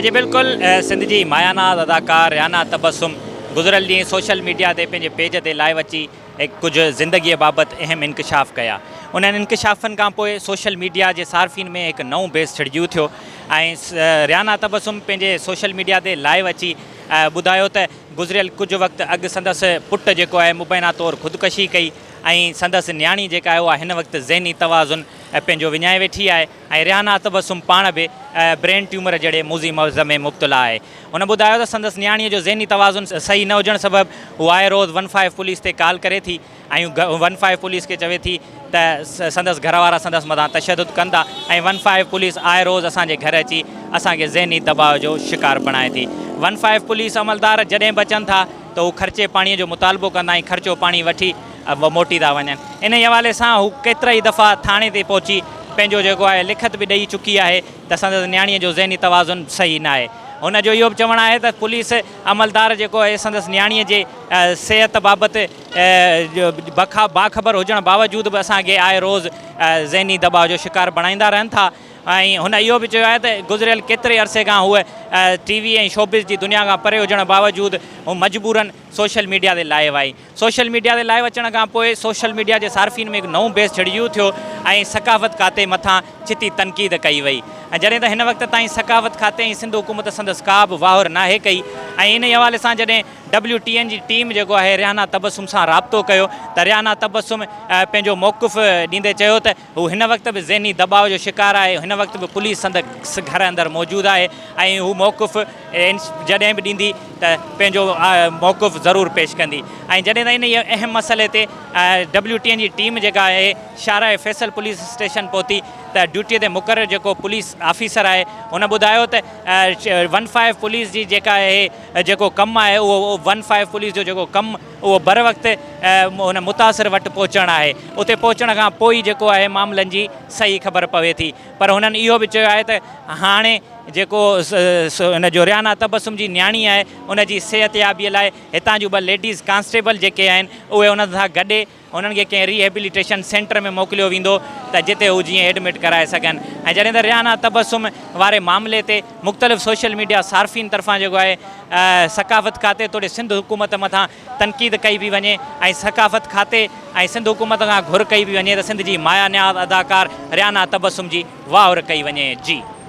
جي بلڪل سنڌ جي ماياناز اداڪار ريانا تبسم گذريل ڏينهن سوشل ميڊيا تي پنهنجي پيج تي لائيو اچي ڪجهه زندگي بابت اهم انڪشاف ڪيا انهن انڪشافن کان پوء سوشل ميڊيا جي صارفين ۾ هڪ نئون بحث ڇڙجي اٿيو ۽ ريانا تبسم پنهنجي سوشل ميڊيا تي لائيو اچي ٻڌايو ته گذريل ڪجهه وقت اڳ سندس پٽ جيڪو آهي مبينا طور خودڪشي ڪئي ۽ سندس نياڻي جيڪا آهي اها هن وقت ذهني توازن پنهنجو وڃائي ويٺي آهي ۽ ريحانه تبسم پاڻ به برين ٽيومر جهڙي موذي مرض ۾ مبتلا آهي. هن ٻڌايو ته سندس نياڻيء جو ذهني توازن صحيح نه هجڻ سبب هوء آء روز ون فائيو پوليس تي ڪال ڪري ٿي ۽ ون فائيو پوليس کي چوي ٿي ته سندس گهر وارا سندس مٿان تشدد ڪن ٿا ۽ ون فائيو پوليس آء روز اسان جي گهر اچي اسان کي ذهني دٻاء جو شڪار بڻائي ٿي. ون فائيو پوليس عملدار جڏهن به اچن ٿا ته هو خرچي پاڻيء جو مطالبو ڪندا ۽ خرچو پاڻي وٺي موٽي ٿا وڃن. انهيء حوالي سان هو ڪيترائي دفعا ٿاڻي تي پهچي پنهنجو جيڪو آهي لکت به ڏئي چڪي آهي ته سندس نياڻيء جو ذهني توازن صحيح ناهي. هن جو اهو به چوڻ آهي ته پوليس عملدار جيڪو آهي سندس نياڻيء جي صحت بابت باخبر هجڻ باوجود به اسان کي آء روز ذهني دٻاء جو شڪار بڻائيندا رهن ٿا ۽ هن اهو به چيو آهي ته گذريل ڪيتري عرصي کان هوء ٽي وي ۽ شوبز جي دنيا کان پري هجڻ باوجود هو مجبورن سوشل ميڊيا تي لائيو آئي. سوشل ميڊيا تي لائيو اچڻ کان پوء سوشل ميڊيا جي صارفين ۾ هڪ نئون بحث ڇڙجي اٿيو ۽ ثقافت کاتي مٿان ڇتي تنقيد ڪئي وئي ۽ جڏهن ته هن وقت تائين ثقافت کاتي ۽ سنڌ حڪومت سندس ڪا به واهر ناهي ڪئي ۽ انهي حوالي سان جڏهن ڊبليو ٽي اين جي ٽيم جيڪو آهي ريحانه تبسم سان رابطو ڪيو ته ريحانه تبسم پنهنجو موقف ڏيندي چيو ته هو هن وقت به ذهني دٻاء جو شڪار آهي، هن وقت به پوليس سندس گهر اندر موجود آهي ۽ هو موقف جڏهن به ڏيندي ته پنهنجو موقف ضرور پيش ڪندي ۽ جڏهن ته انهيء اهم مسئلي تي ڊبليو ٽي اين جي ٽيم جيڪا آهي شاهراهه فيصل پوليس اسٽيشن پهتي ته ڊيوٽي تي مقرر جيڪو پوليس آفيسر آهي هن ٻڌايو ته ون فائيو پوليس جي جيڪا آهي جيڪو ڪم آهي اهو ون فائيو پوليس جو جيڪو ڪم اهو بروقت ان متاثر وٽ پهچڻ آهي، اتي پهچڻ کان پوء ئي جيڪو آهي معاملن جي صحيح خبر پوي ٿي پر هنن اهو به چيو آهي ته هاڻي جيڪو ان جو ريانا تبسم جي نياڻي آهي ان جي صحتيابي لاء هتان جون ٻه ليڊيز ڪانسٽيبل جيڪي آهن اهي انهن سان گڏي انهن کي ڪنهن ري هيبليٽيشن سينٽر ۾ موڪليو ويندو ته جتي هو جيئن ايڊمٽ ڪرائي سگهن ۽ جڏهن ته ريانا تبسم واري معاملي تي مختلف سوشل ميڊيا صارفين طرفان جيڪو آهي ثقافت کاتي توڙي سنڌ حڪومت مٿان تنقيد ڪئي پئي وڃي ۽ ثقافت کاتي ۽ سنڌ حڪومت کان گهر ڪئي پئي وڃي ته سنڌ جي مايا نياز اداڪار ريانا تبسم جي واهر ڪئي وڃي جي.